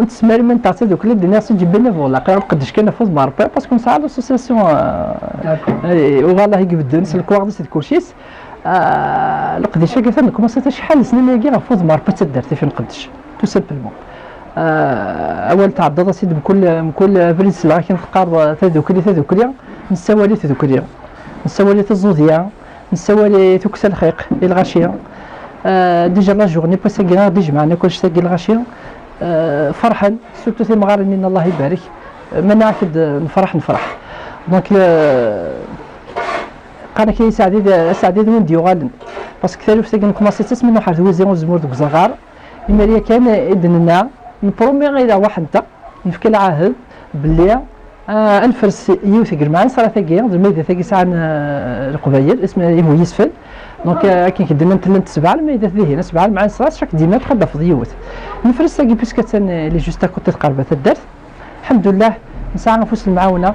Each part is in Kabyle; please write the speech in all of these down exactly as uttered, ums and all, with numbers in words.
Tesmar iman-nteɣ d tadukli, d-nniɣ s ǧibin iḍul, aql-aɣ nqeddec kan ɣef wudem n Ṛebbi, parce que nesɛa l'association, euh, eh, uɣalah i ibedden s lekwaɣ-is d kulci-s. Ah, leqdic-agi atan nkumaṣi-t acḥal n snin-agi ɣef wudem n Ṛebbi d taddart i fi nqeddec, tout simplement. Ah, awal tɛeddaḍ-as-id mkul, mkul abrid selleɣ akken teqqareḍ, ah, tadukli, tadukli. Nessawal i tdukli, nessawal i tiẓudya, nessawal i tukksa lxiq, i lɣaci. Ah, déjà la journée n wass-agi i ɣ-d-ijemɛen akk annect-agi lɣaci, ah, ferḥen, surtout timɣarin-nni, Allah ibarek. Manaɣ-ak-d nefreḥ, nefreḥ. Donc, ah, qqaren-ak aseɛdi d, aseɛdi d win d-yuɣalen. Parce que taluft-agi nkumaṣi-tt asmi nruḥ ar Tizi Uzemmur deg uzaɣar. Imir yakan i d-nenna, npromi i rrwaḥ-nteɣ, nefka lɛahed belli, ah, ad nefres yiwet deg lmeɛnsrat-agi, d lmeydat-agi sɛan, ah, Leqbayel, isem, ihi Yisfel. Donc, ah, akken k-d-nnant llant sebɛa lmeydat dihin, sebɛa lmeɛnsrat, chaque dimanche ad d-tafeḍ yiwet. Nefres tagi puisque attan, elle est juste à côté, tqerreb ɣer taddart. Lḥemdullah, nesɛa afus n lemɛawna.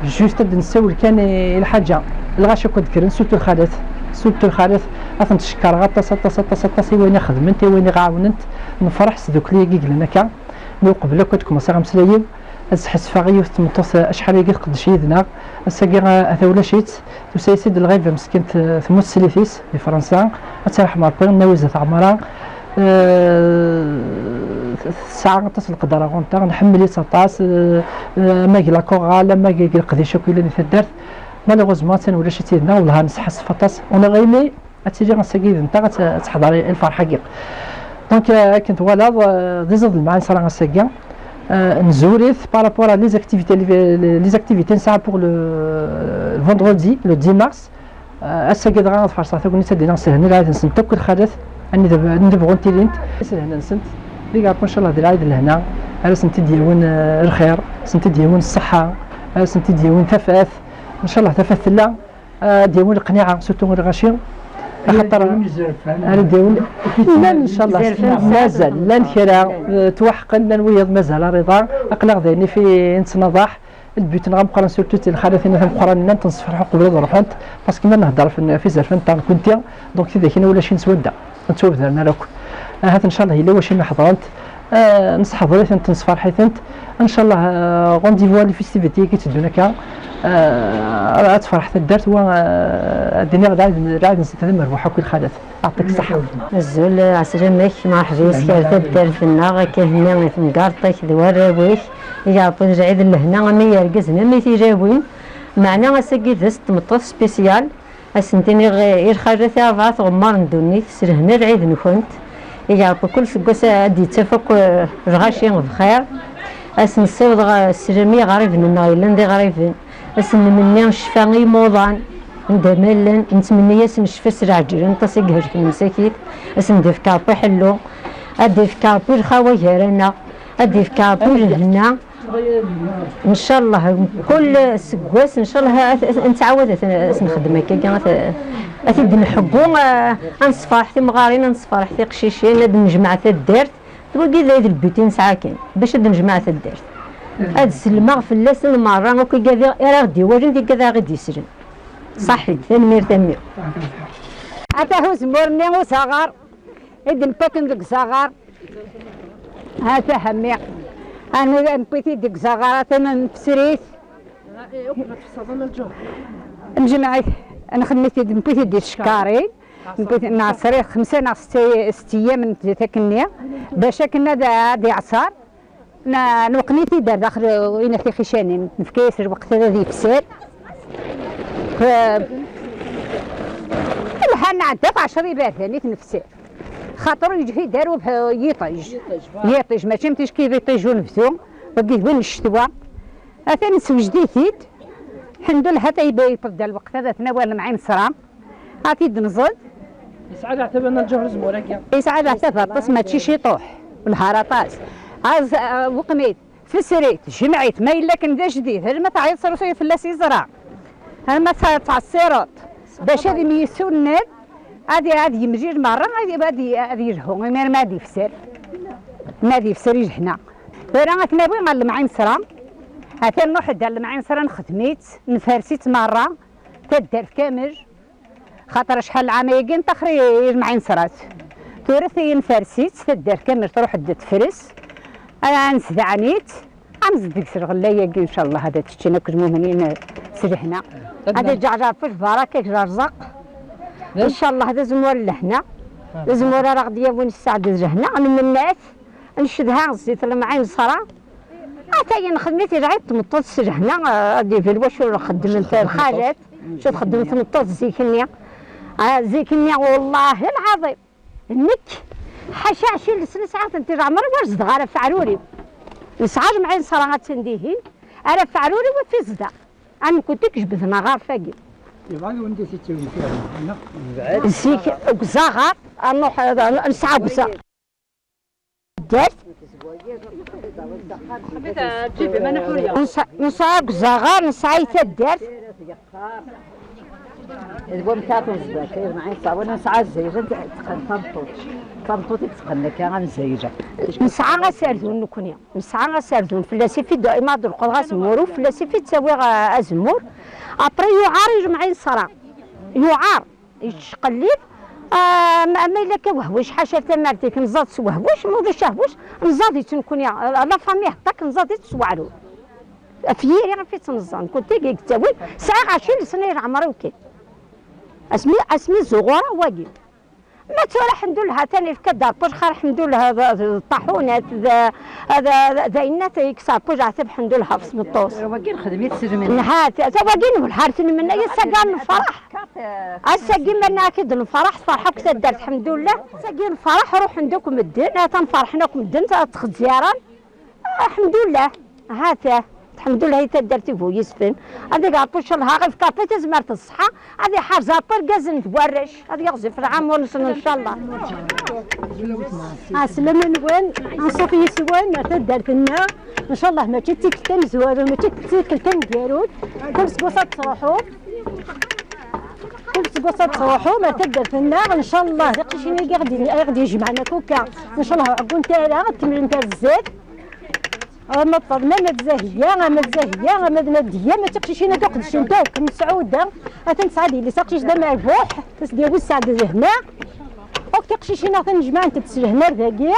Juste ad d-nessawel kan i, i lḥaǧa. Lɣaci akk ad d-kkren, surtout lxalat. Surtout lxalat, ad tent-cekkereɣ aṭas, aṭas, aṭas, aṭas i wayen i xedment, i wayen i ɣ-ɛawnent. Nefreḥ s tdukli-agi yellan akka. Mi uqbel akk ad kmenseɣ ameslay-iw, ad sḥassfeɣ i yiwet n tmeṭṭut acḥal-agi tqeddec yid-neɣ. Ass-agi, a, ata ulac-itt. Tusa-yas-id lɣiba meskint, eh, temmut teslit-is di Fransa, ad tt-yerḥem Ṛebbi, nawi zdat ɛemṛa. Eh, tesɛa aṭas n lqedra ɣur-nteɣ, nḥemmel-itt aṭas, eh, eh, ama deg la chorale, ama deg leqdic akk yellan di taddart. Malheureusement, attan ulac-itt yid-neɣ, wellah nesḥassef aṭas. On aurait aimé ad tili ass-agi yid-nteɣ, ad t-, ad teḥḍer i lferḥ-agi. Donc, euh, akken twalaḍ, euh, d iẓid lmeɛna nesra ass-agi. Euh, nzur-it par rapport à les activités, les, les activités nesɛa pour le, le vendredi, le dix mars. Euh, ass-agi dɣa ad farṣeɣ tagnit ad d-iniɣ s lehna lɛid-nsent akk lxalat, anida b-, anida bɣunt ilint. S lehna-nsent, di Ṛebbi ncallah di lɛid lehna, ara sent-id-yawin, euh, lxir, sent-id-yawin ṣṣeḥḥa, ara sent-id-yawin tafat. Ncallah tafat tella. Ad d-yawin leqniɛa, surtout i lɣaci. Axaṭer ara d-yawin, llan, ncallah, mazal, llan kra, eh, twaḥqen, llan wiyaḍ mazal rriḍa. Aql-aɣ d ayen i fi nettnaḍaḥ. Lbut-nneɣ ameqqran, surtout d lxalat-nneɣ timeqqranin, ad tent-nessefreḥ uqbel ad ruḥent, parce que ma nehder f-, f izerfan-nteɣ nekkenti, donc tidak-ina ulac-in swadda. Ur ttwabdaren ara akk. Ahat ncallah yella wacu mi ḥeḍrent, ah, nesseḥḍer-itent, nessefreḥ-itent. Ncallah, ah, rendez-vous à les festivités i itteddun akka. Ah, ad tefreḥ taddart wa, ah, ad d-iniɣ lɛid, lɛid-nsent d amerbuḥ akk i lxalat. Yeɛṭik ṣṣeḥḥa. Azul, ɛeslama-k, merḥba yes-k ar taddart-nneɣ, akka henni i temgerṭ-ik d warraw-ik. I yeɛṭin lɛid n lehna, ama i yergazen, ama i tilawin. Meɛna ass-agi d ass n tmeṭṭut spécial. Ad sen-iniɣ i lxalat i ṛebɛa tɣemmar n ddunit, s lehna lɛid-nkent. I Ṛebbi kul seggas ad d-yettaf akk, eh, lɣaci bxir. Ad sen-nessiweḍ ɣer sslam i iɣriben-nneɣ yellan d iɣriben. Ad sen-nmenni ccfa i imuḍan, anda ma llan, nettmenni-yasen ccfa s lɛeǧlan, aṭas i ihelken msakit. Ad sen-d-ifk Ṛebbi ḥellu, ad d-ifk Ṛebbi lxawa gar-aneɣ, ad d-ifk Ṛebbi lehna. Ncallah, kul seggas, ncallah, ad, ad, ad nettɛawad ad, ad nexdem akka, ad, ad t-id-nḥeggu, ah, ad nessefreḥ timɣarin, ad nessefreḥ tiqcicin, ad d-nejmeɛ taddart. D wagi d, d lbut i nesɛa kan, bac ad d-nejmeɛ taddart. Ad sellmeɣ fell-asen merra, akk igad i ara ɣ-d-iwalin, d igad ara ɣ-d-yeslen. Ṣaḥit, tanemmirt a mmi. Ata uzemmur-nni usaɣar, i d-newwi akken deg usaɣar. Ata a mmi. Newwi-t-id deg usaɣar, atan nefser-it. Njemɛ-it, nxemmem-it-id, newwi-t-id di tcekkarin. Newwi-t, nɛeṣṣer-it xemsa neɣ setta, setta yyam n tdit akkenni, bac akken ad, ad iɛṣer. Na-, nweqqen-it-id ar daxel, ina tixicanin, nefka-yas lweqt ad yefser. F-, lḥal nɛedda-t ɛecra iberdan i t-nefser. Xaṭer ur yeǧhid ara ub-, yiṭij. Yiṭij, mačči am ticki d iṭij unebdu, wagi d win n ccetwa. Atan neswejed-it-id. Lḥemdullah, ata yewweḍ-d lweqt ad t-nawal lemɛin ṣṣra. Ad t-id-nẓed. Yesɛa leɛtab a Nna Lǧuher uzemmur-agi. Yesɛa leɛtab aṭas, mačči ciṭuḥ. Lhar aṭas. Aẓ, uh, weqqem-it, fesser-it, jmeɛ-it, ma yella akken d ajdid, alma teɛyiḍ srusuy fell-as iẓra. Alma t-, tettɛeṣṣireḍ. Bac ad imyessunned, ad, ad yemlil merra, ad, ad, ad yelhu, imir ma ad yefser. Ma ad yefser ijehna. Tura ad t-nawi ɣer lemɛin ṣṣra. Atan nruḥ-d ɣer lemɛin ṣṣra, nexdem-itt, nfers-itt merra, taddart kamel. Xaṭer acḥal lɛam-agi nṭaxer i, i lemɛin ṣṣrat. Tura ti nfers-itt, taddart kamel truḥ-d tefres. Ad nesdeɛni-tt, ad nzeddeget lɣella-agi, ncallah, ad teččen akk lmumnin s lehna. Ad iǧɛel Ṛebbi lbaraka deg lerẓaq. Ncallah, d azemmur n lehna. D azemmur ara ɣ-d-yawin sseɛd d lehna. Nmenna-t, ncedha zzit lemɛin ṣṣra. Ataya nxedm-it i lɛid tmeṭṭut s lehna, ad d-iban wacu xeddment lxalat, acu txeddem tmeṭṭut zik-nni. Ah, zik-nni, wallahi lɛaḍim. Nekk, ḥaca ɛecrin sna sɛiɣ-tent i leɛmer-iw, ur zedɣeɣ ara ɣef ɛrur-iw. Nesɛa lemɛin ṣṣra attan dihin, ara ɣef ɛrur-iw ad t-izdeɣ. Am kunti k-jebden aɣaref-agi. Yebɣa yiwen di tettawin fiha, neɣ? Zik, deg uzaɣar, ad nruḥ, ad, ad nesɛa deg uzaɣar. Taddart. Nesɛa, nesɛa deg uzaɣar, nesɛa i taddart. D wamek ara tuẓeḍ akka, yemɛin ṣṣawa, nesɛa zzayra, teqqen tameṭṭut. Tameṭṭut i teqqen akka, am zzayra. Nesɛa aserdun nekni. Nesɛa aserdun, fell-as i fi d-, ima d-lqeḍ azemmur, u fell-as i fi d-ttawiɣ, ah, azemmur. Après, yuɛar i lemɛin ṣṣra. Yuɛar, yettqellib. Ah, ma, ma yella akka wehwic, ḥaca tamart-ik, nẓad s wehwic, ma ulac ahwic, nẓad-itt nekni, ah, la famille hekk, nẓad-itt s weɛrur. Ɣef yiri ɣef i tt-neẓẓa, nekni tigi i yettawin, sɛiɣ ɛecrin sna i leɛmer-iw kan. Asmi, asmi zuɣureɣ wagi. Ma tura, ḥemdullah, atan ifka-d Ṛebbi lxir, ḥemdullah, d, d ṭaḥunat, d, d, d, d ayennat yekkes Ṛebbi leɛtab, ḥemdullah, ɣef tmeṭṭut. Wagi nexdem-it s lmenna. Nhat, ta wagi n lḥar tenmenna, ass-agi ad nefreḥ. Ass-agi ma nɛak-id nefreḥ, tefreḥ akk taddart, ḥemdullah. Ass-agi nefreḥ, ruḥen-d akk medden, atan ferḥen akk medden, ttxezziren. Ḥemdullah, ha-t-a, ḥemdullah i taddart i bu yisfen. Ad ig Ṛebbi ncallah, ad ifk Ṛebbi tazmert d ṣṣeḥḥa, ad iḥerz Ṛebbi irgazen d warrac, ad yeɣzif lɛamur-nsen ncallah. Ɛeslama-nwen, anṣuf yis-wen ar taddart-nneɣ, ncallah mačči d tikkelt tamezwarut, mačči d tikkelt taneggarut, kul seg wass ad tettruḥu. Kul seg wass ad tettruḥu ar taddart-nneɣ, ncallah tiqcicin-agi i ɣ-d-, i ɣ-d-ijemɛen akk akka, ncallah ur ɛeggunt ara, ad kemmlent ar zdat. Ama d Faḍma, ama d Zahiya, ama d Zahiya, ama d Nadiya, ma d tiqcicin-agi qedcent akk, Mesɛuda, atan tesɛa d yelli-s aqcic d amerbuḥ, as-d-yawi sseɛd d lehna. Akk tiqcicin-a atan jemɛent-d s lehna ar dagi.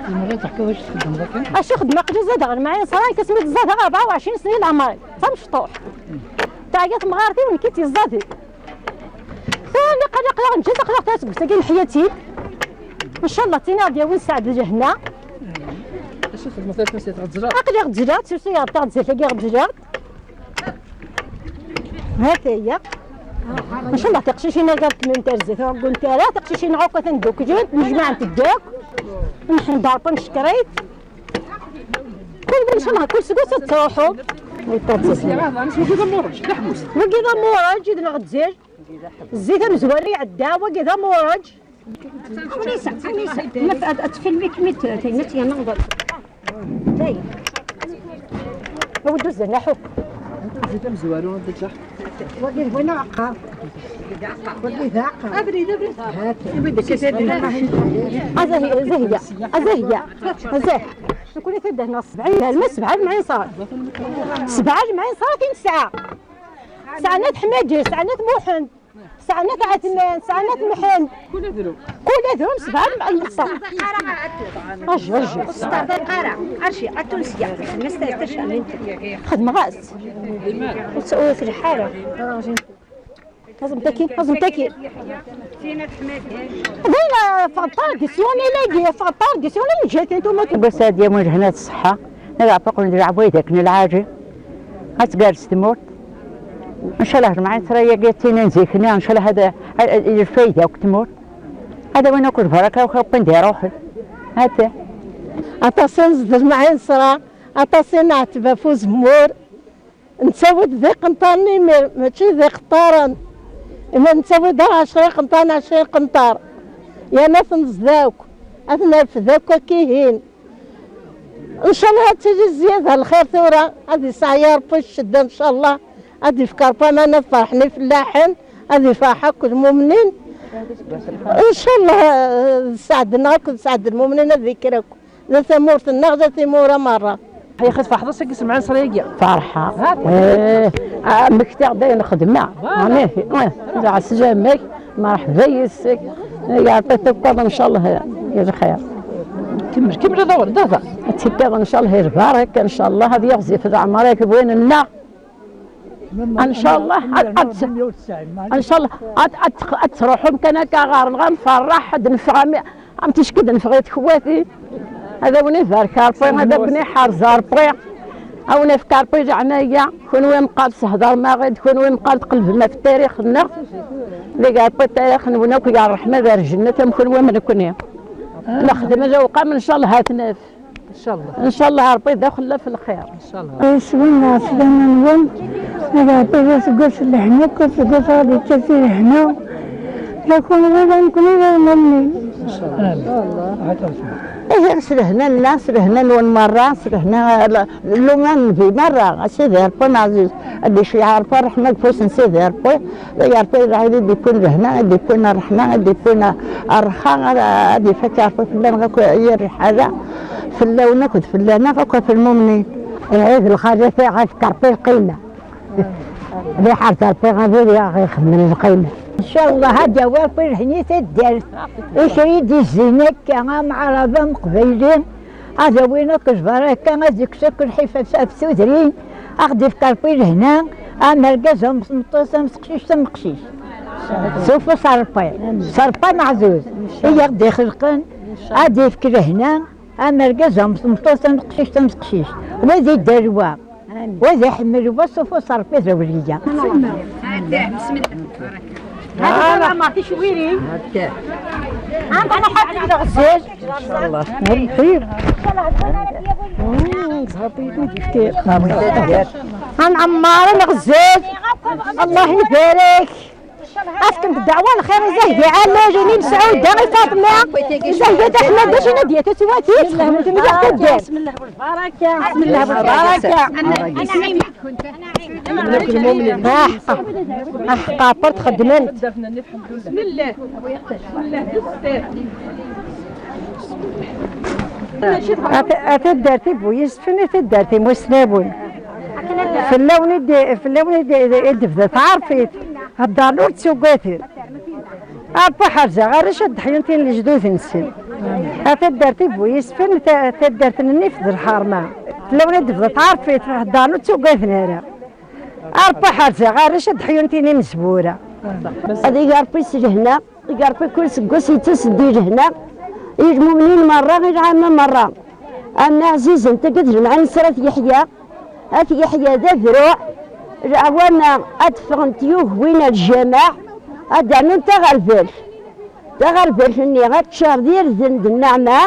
Tzemreḍ ad teḥkiḍ acu txeddmeḍ akka? Acu xeddmeɣ, aql-i zadeɣ lemɛin ṣṣra, nekk asmi d-zadeɣ rebɛa u ɛecrin sna i leɛmer-iw, d tamecṭuḥt. Teɛya temɣart-iw, nekk i tt-iẓẓaden. Tura aql-aɣ neǧǧa-t, aql-aɣ tura seg useggas-agi neḥya-tt-id. Ncallah, ttini ad d-yawi sseɛd d lehna. Acu txedmeḍ a Tmasirt, ɣ-tzreɛ? Aql-i ɣ-tzreɛ, ttsusuyeɣ-d taɣezzalt-agi ɣ-tzreɛ. Ha-t-aya. Ncallah tiqcicin-agi ad kemmlent ar zdat, ur ɛeggunt ara. Tiqcicin akk atan ddukklen, nejmaɛent-d akk. Nḥemd Ṛebbi, neckeṛ-it. Kul ma ncallah, kul seg wass ad ttruḥu. Wagi d amuṛeǧ, d aḥbus. Wagi d amuṛeǧ, i d lɣezzal. Zzit amezwaru iɛedda, wagi d amuṛeǧ. Anisa, Anisa, ma t-, ad, ad tfilmi kmi t-, tayna-tt yerna ɣer. Dayen. Awed uzzen, aḥu. Zzit amezwaru, ad teččeḥ. Wagi d win aɛeqqar. Wagi d aɛeqqar. Abrid, abrid. Hat. Azah, azah, azah. Azah. Nekni taddart-nneɣ sebɛin, ma sebɛa lemɛin ṣṣra. Sebɛa lemɛin ṣṣra tin tesɛa. Sɛan At Ḥmaǧi, sɛan At Muḥend. Sɛan At Ɛetman, sɛan At Mḥend. Kul adrum. Kul adrum sebɛa lemɛin ṣṣra. Aji, aji. Ur testerḍiq ara. Aji, atunsiya. Xedmeɣ-as. Ur tt-, ur telḥa ara. Aẓem-t akkin, aẓem-t akkin. D ayen, ffeɣ tradisyunil-agi, ffeɣ tradisyunil n Ǧatin Tumut. Deg wass-a ad yawi lehna d ṣṣeḥḥa, ad ɛeṭṭuqen d leɛwayed akken lɛali, ad tgerrez tmurt. Ncallah lemɛin ṣṣra-agi ad ttinin zik-nni, ncallah ad, ad, ad lfayda akk tmurt. Ad awin akk lbaraka, akk win d-iruḥen. Ata. Aṭas i nẓed lemɛin ṣṣra, aṭas i nɛetteb ɣef uzemmur. Nettawi-d d iqenṭaren imir, mačči d iqeṭṭaren. Ima nettawi-d ar ɛecra iqenṭaren, ɛecra iqenṭar. Yerna ad ten-nẓed akk, ad ten-nerfed akk akkihin. Ncallah ad tili zzyada lxir tura, ad yesɛi Ṛebbi ccedda ncallah, ad yefk Ṛebbi aman ad ferḥen ifellaḥen, ad yefreḥ akk lmumnin. Ncallah, eh, d sseɛd-nneɣ akk d sseɛd lmumnin ad yekker akk. D tamurt-nneɣ, d timura merra. Ḥayaxi tferḥeḍ ass-agi s lemɛin ṣṣra-agi? Ferḥeɣ. Ha? Eh, ah, mmektiɣ-d ayen xedmeɣ. Voilà. Amihi, eh, ɛeslama-k, merḥba yes-k. Yeɛṭi-t akk ncallah, ya lxir. Kemmel, kemmel ad awen-d-aḍa. Ad tekkiḍ, ncallah, ibarek, ncallah, ad yeɣzif leɛmer-ik d win-nneɣ. Ncallah, ad, ad, ncallah, ad, ad, ad truḥem kan akka ɣer-neɣ, ad nferreḥ, ad neffeɣ am, am ticki d-neffeɣ i tekwati. Ad awen-ibarek Ṛebbi, ad awen-iḥerz Ṛebbi. Ad awen-ifk Ṛebbi leɛnaya, kunwi meqqar tesheḍrem-aɣ-d, kunwi meqqar tqelbem ɣef tarix-nneɣ. Ad ig Ṛebbi tarix-nwen akk ger ṛṛeḥma d ar lǧennet am kunwi am nekni. Nexdem lewqam, ncallah ad t-naf. Ncallah. Ncallah Ṛebbi d axellaf n lxir. Ncallah. Iswi-nneɣ s lehna-nwen, ad iɛeṭṭi d aseggas n leḥna, akk aseggas ad yečča si lehna. La kunwi, la nekni, la lmumin. Ncallah. Ihi s lehna-nneɣ, s lehna-nwen merra, s lehna, la, luma n nnbi merra, a Sidi Ṛebbi n ɛziz, ad iceyyeɛ Ṛebbi ṛṛeḥma deg ufus n Sidi Ṛebbi. Ay Ṛebbi, ay Ṛebbi, ad d-iwwin lehna, ad d-iwwin ṛṛeḥma, ad d-iwwin ṛṛxa, ad, ad ifak Ṛebbi fell-aneɣ akk yir liḥala, fell-awen akked fell-aneɣ akk ɣef lmumnin. Lɛid lxalat, ad ifk Ṛebbi lqima. Ad iḥerz Ṛebbi abrid i ɣ-ixedmen lqima. Ncallah ad d-yawi Ṛebbi lehna i taddart. I kra i d-izzin akka, am Aɛrab, am Qbayli, ad awin akk lbaraka, ad ikkes akk lḥif ɣef, ɣef tudrin, ad ɣ-d-ifk Ṛebbi lehna, am argaz, am tmeṭṭut, am teqcict, am uqcic. S ufus n Ṛebbi, s Ṛebbi ameɛzuz, i ɣ-d-ixelqen, ad d-ifk lehna, am argaz, am tmeṭṭut, am teqcict, am teqcict. Wa d idderwa, wa d iḥemmel, wa s ufus n Ṛebbi d awliya. هذا ما فيش ويري. عندنا حد يغسل. إن شاء الله. خير. هنعمر نغزل. الله يبارك. أفكم الدعوة الخير، زهدي على جنين سعودة، فاطمة. زهدي أحمد، شنو ديتو سواتي؟ بسم الله والبركة. بسم الله والبركة. بسم الله والبركة. أنا، أنا عيني. أنا عيني. آه، آه، قابرت خدمت. بسم الله. بسم الله. Ata, ata dderti bu yisfen, ata dderti musnawun. Fell-awen i d-, fell-awen i d-, i d-tebda tɛerfit. Heddren ur ttuggaden. Ṛebbi ḥerzeɣ arrac ad d-ḥyun tin lejdud-nsen. A taddart i bu yisfen, ta-, taddart n nnif d lḥerma. Fell-awen ad d-tebḍa tɛerfit, heddren ur ttuggaden ara. A Ṛebbi ḥerzeɣ arrac ad d-ḥyun tin imezwura. Ad ig Ṛebbi s lehna, ig Ṛebbi kul seg wass yettas-d i lehna, i lmumnin merra, i lɛamma merra. Am ɛzizen tagi d lemɛan-is ara t-yeḥya, ad t-yeḥya d adruɛ, leɛwana ad d-ffɣent tugwin ar lǧameɛ, ad d-rnunt aɣerbal. D aɣerbal-nni ad teččar d irden d nneɛma,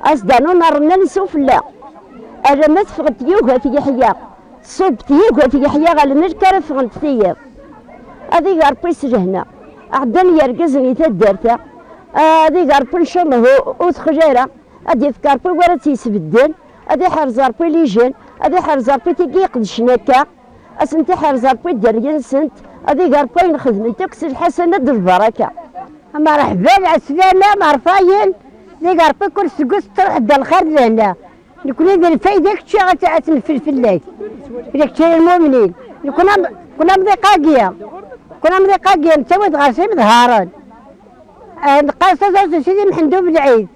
ad s-d-rnun ṛṛemla n sufella. Alamma teffeɣ-d tyuga ad t-yeḥya, tṣubb tyuga ad t-yeḥya ɣer lmelk ara ffɣent tiyiḍ. Ad ig Ṛebbi s lehna. Ɛeddan yergazen i taddart-a. Ad ig Ṛebbi ncallah ur, ur texli ara. Ad d-ifk Ṛebbi wara tt-yesbedden. Ad iḥrez Ṛebbi lijen. Ad iḥrez Ṛebbi tigi iqedcen akka. Ad sent-iḥrez Ṛebbi dderya-nsent. Ad ig Ṛebbi ayen xedment akk s lḥasanat d lbaraka. Merḥba, lɛeslama, merfayen. Ad ig Ṛebbi kul seg ur tettruḥ-d lxir d lehna. Nekni d lfayda kečči ad, ad t-nfel fell-ak. Ila kečči lmumnin. Nekni am-, nekni amḍiq-agi. Nekni amḍiq-agi, nettawi-d ɣer-s imḍharen. Ah, neqqar s aẓar n Sidi Mḥend Ubelɛid.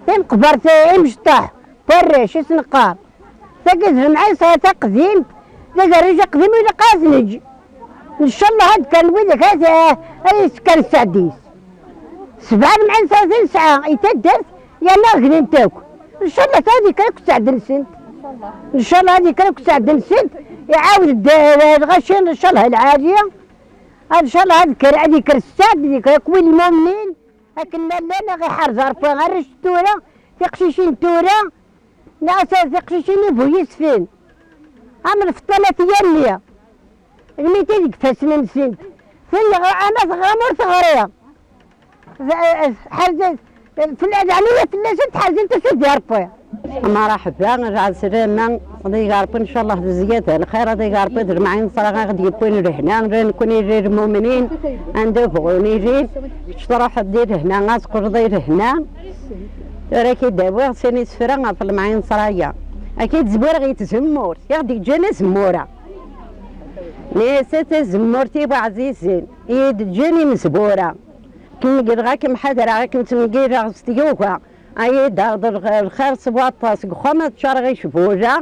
Timeqbert, eh, imecṭaḥ, warrac, i s-neqqar. Tagi d lemɛaysa taqdimt, d agerruj aqdim, ilaq ad t-neǧǧ. Ncallah ad kkren widak ara, ara yessekren sseɛd-is. Sebɛa lemɛaysa i nesɛa i taddart, yerna gnint akk. Ncallah ta ad yekker akk sseɛd-nsent. Ncallah ad yekker akk sseɛd-nsent, iɛawed-d, eh, lɣaci, ncallah lɛali. Ncallah ad kker, ad yekker sseɛd, ad yekker akk wid lmumnin. Akken ma llan, ad ɣ-iḥrez Ṛebbi arrac n tura, tiqcicin n tura, neɣ tiqcicin i bu yisfen. Am lfeṭṭa la tyanni, lmiti deg ifassen-nsent. Tin yeɣra, ama teɣra, ma ur teɣri. Ḥerzet, fell-, leɛnaya fell-asent, ḥerzent-as ad d-irpwi. Mṛaḥba, lɛeslama, ad ig Ṛebbi, ncallah, d zzyada lxir, ad ig Ṛebbi d lemɛin ṣṣra, ad ɣ-d-yewwin lehna, la nekni, la lmumnin, anda bɣun ilin, kečč truḥeḍ di lehna, ad teqqleḍ i lehna. Tura ad k-id-awiɣ sin isefra ɣef lemɛin ṣṣra-ya. Ad k-id-zwireɣ i tzemmurt, i ɣ-d-yeǧǧan azemmur-a. Nniɣ-as a tazemmurt-iw ɛzizen, i yi-d-ǧǧan imezwura. Kem-, ad kem-ḥadreɣ, ad kem-ttmeggireɣ s tyuga. Ay d-aɣeḍ lxir s waṭas, deg uxxam ad ččareɣ icbula,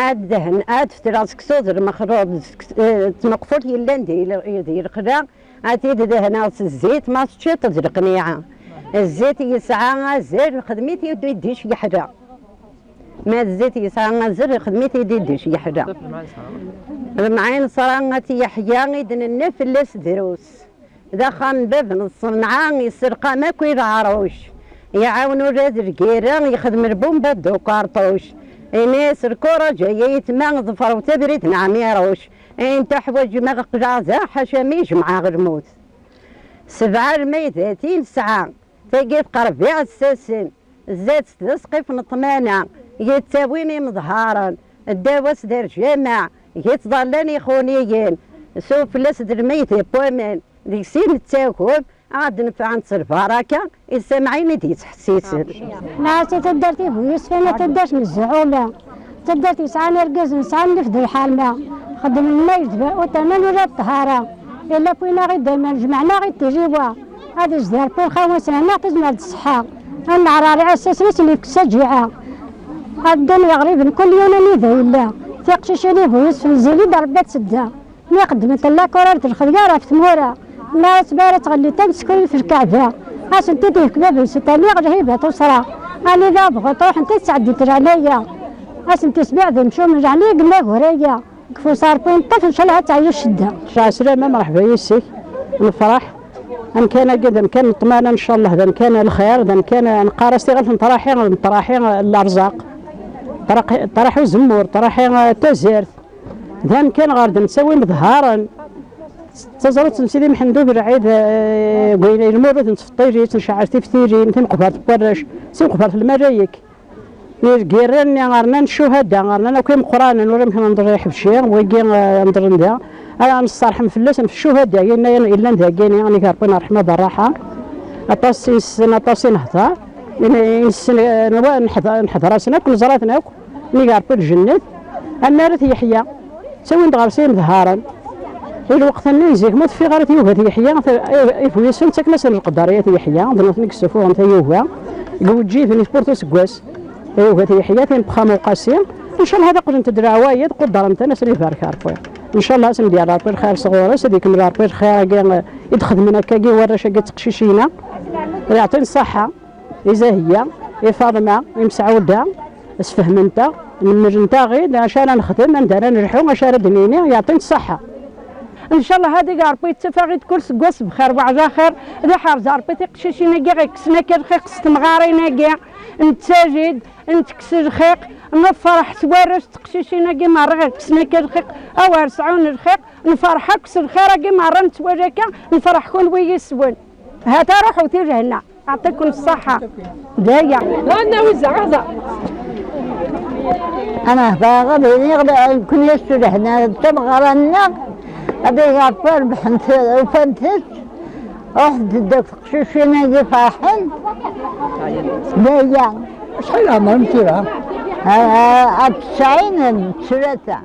ad dhen, ad ftreɣ seksu d lmexruḍ, d tmeqfult yellan di, di lexla, ad t-id-dehneɣ s zzit, ma teččiḍ d leqniɛa. Zzit yesɛa azal, xdem-it i ddic yeḥra. Ma zzit yesɛa azal, xdem-it i ddic yeḥra. Lemɛin ṣra at Yeḥya i d-nenna fell-as drus. D axxam n bab n ṣṣenɛa, iselqam akk i leɛruc. Iɛawen ula d lgirra, yexdem lbumba d ukarṭuc. Ini-as lkuraǧ ay ayetma, ḍefrew abrid n Ɛmiruc. Ayen tuḥwaǧem ad qqleɣ da, ḥaca mi jemɛeɣ lmut. Sebɛa lmaydat i nesɛa, tagi teqreb iɛessasen. Zdat d asqif n ṭṭmana, yettawin imḍharen, ddaw-as d rjama, yettḍallan ixuniyen, sufell-as d lmeyd n waman, deg-s i nettagem, ad nefɛent s lbaraka, i samɛin i d-yettḥessisen. Nɛas i taddart i bu-yusfan, a taddart n zzɛula, taddart yesɛan irgazen, sɛan nnif d lḥerma, xeddmen ma yejba utaman ula d ṭṭhara, illa win aɣ-iddamen, jemɛen-aɣ-id tiliwa, ad izdi Rebbi lxawa-nsen, annaɣ tezmer d ṣṣeḥḥa, ad neɛrar iɛessasen-is, ad yefk saǧiɛa, ad ddun iɣriben kul yiwen anida yella, tiqcicin i bu-yusfan, zili-d Rebbi ad tedda. Mi xeddment llakurar d lxedyar ɣef tmura, ma asmi ara tɣelli tamsekrint f lkaɛba, ad sent-id-yefk bab-nsent aniɣ lhiba tuṣra, anida bɣunt ruḥent ad sɛeddint leɛnaya, ad sent-isbiɛ d imcumen leɛnaya deg imagur-aya, deg ufus Rebbi neṭṭef ncallah ad teɛyu ccedda. Ɛeslama, mreḥba yis-k, nefṛeḥ, amkan-agi d amkan n ṭṭmana ncallah, d amkan n lxir, d amkan neqqar-as tiɣelt n ṭraḥi, n ṭraḥi n lerẓaq, ṭraḥi, ṭraḥi uzemmur, ṭraḥi tazart. D amkan ɣer d-nettawi imḍharen. D taẓrut n Sidi Mḥend Ubelɛid, eh, deg lmurud n tfeṭṭilit, nceɛɛel tiftilin, timeqbert n warrac, timeqbert n lmalayek. Irgirren-nni rnan ccuhada, rnan akk imeqqranen, ur amkan nḍer iḥebci, wigi, eh, nḍerren da. Ara nesteṛḥem fell-asen f ccuhada, yenna yellan dagini, nnig Ṛebbi n ṛṛeḥma d ṛṛaḥa. Aṭas i nessen, aṭas i nehder, i nessen, eh, nḥeḍ-, nḥeḍer-asen akk, neẓra-ten akk. Nnig Ṛebbi lǧennet, am ara t-yeḥya. Ttawin-d ɣer-s imḍharen. I lweqt-nni n zik, ma ur teffiɣ ara tyuga t-yeḥya, t-, i, i bu-yusfan ttaken-asen lqedder i at Yeḥya, d nutni i yessufuɣen tayuga, deg uweǧǧifen i tewwurt useggas. Tayuga t-yeḥya, tin n uxxam uqasi. Ncallah ad qqlent-d leɛwayed, quddrent-ten, ad sen-ibarek Ṛebbi. Ncallah ad sen-d-yerr Ṛebbi lxir sɣur-s, ad ikemmel Ṛebbi lxir-agi, eh, i d-xedmen akkagi warrac-agi d teqcicin-a. Ad iɛṭin ṣṣeḥḥa. I Zahiya, i Faḍma, i Mesɛuda, sfehmen-aɣ, nemmlen-aɣ-id acu ara nexdem, anda ara nelḥu, acu ara d-nini, yeɛṭi-n ṣṣeḥḥa. Ncallah ad ig Ṛebbi yettaf-aɣ-id kul seg wass bxir weɛla xir, ad iḥrez Ṛebbi tiqcicin-agi ɣ-ikksen akka lxiq s temɣarin-agi, nettali-d, ntekkes lxiq, nefreḥ s warrac n teqcicin-agi merra ɣ-ikksen akka lxiq, awer sɛun lxiq, nefreḥ akk s lxir-agi merra nettwali akka, nefreḥ kunwi yis-wen. Ha-t-a ruḥut i lehna. Yeɛṭikum ṣṣeḥḥa. D aya. Ɣanna wizza, ɣaza. Ana hdaɣ ad iniɣ d nekkni s lehna d tameɣra-nneɣ, ad iɣerfa rebḥent, ufant-tt, ruḥent-d akk teqcicin-agi ferḥent. D aya. Acḥal ɛemṛem tura? Ah, ah, tesɛin d tlata.